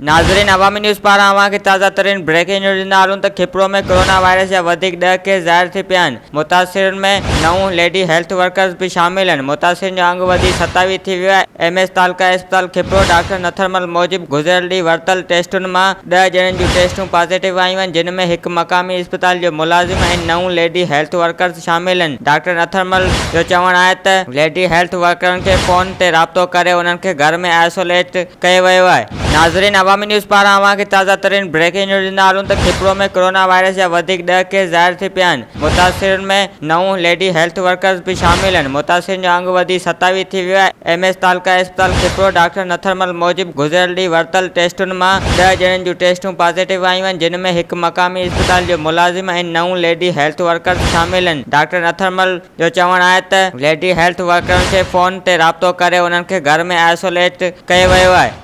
ناظرين عوامي نيوز پاران اوهان کي تازه ترين بريڪنگ نيوز ڏيندا هلون ته کپرو ۾ ڪورونا وائرس جا وڌيڪ ڏهه ڪيس ظاهر ٿي پيا آهن، متاثرن ۾ نو ليڊي هيلٿ ورڪرز به شامل آهن، متاثرن جو انگ وڌي 27 ٿي ويو آهي، ايم ايس تعلقه اسپتال کپرو ڊاڪٽر نٿرمل موجب گذريل ڏينهن ورتل ٽيسٽن مان ڏهه ڄڻن جون ٽيسٽون پازيٽو آيون آهن جن ۾ هڪ مقامي اسپتال جو ملازم ۽ نو ليڊي هيلٿ ورڪرز شامل آهن، ڊاڪٽر نٿرمل جو چوڻ آهي ته ليڊي هيلٿ ورڪرن کي فون تي رابطو ڪري انهن کي گهر ۾ آئسوليٽ ڪيو ويو آهي. ناظرين عوامي نيوز پاران اوهان کي تازه ترين بريڪنگ نيوز ڏيندا هلون ته کپرو ۾ ڪورونا وائرس جا وڌيڪ ڏهه ڪيس ظاهر ٿي پيا آهن، متاثرن ۾ نو ليڊي هيلٿ ورڪرز به شامل آهن، متاثرن جو انگ وڌي 27 ٿي ويو آهي، ايم ايس تعلقه اسپتال کپرو ڊاڪٽر نٿرمل موجب گذريل ڏينهن ورتل ٽيسٽن مان ڏهه ڄڻن جون ٽيسٽون پازيٽو آيون آهن جن ۾ هڪ مقامي اسپتال جو ملازم ۽ نو ليڊي هيلٿ ورڪرز شامل آهن، ڊاڪٽر نٿرمل جو چوڻ آهي ته ليڊي هيلٿ ورڪرن کي فون تي رابطو ڪري انهن کي گهر ۾ آئسوليٽ ڪيو ويو آهي.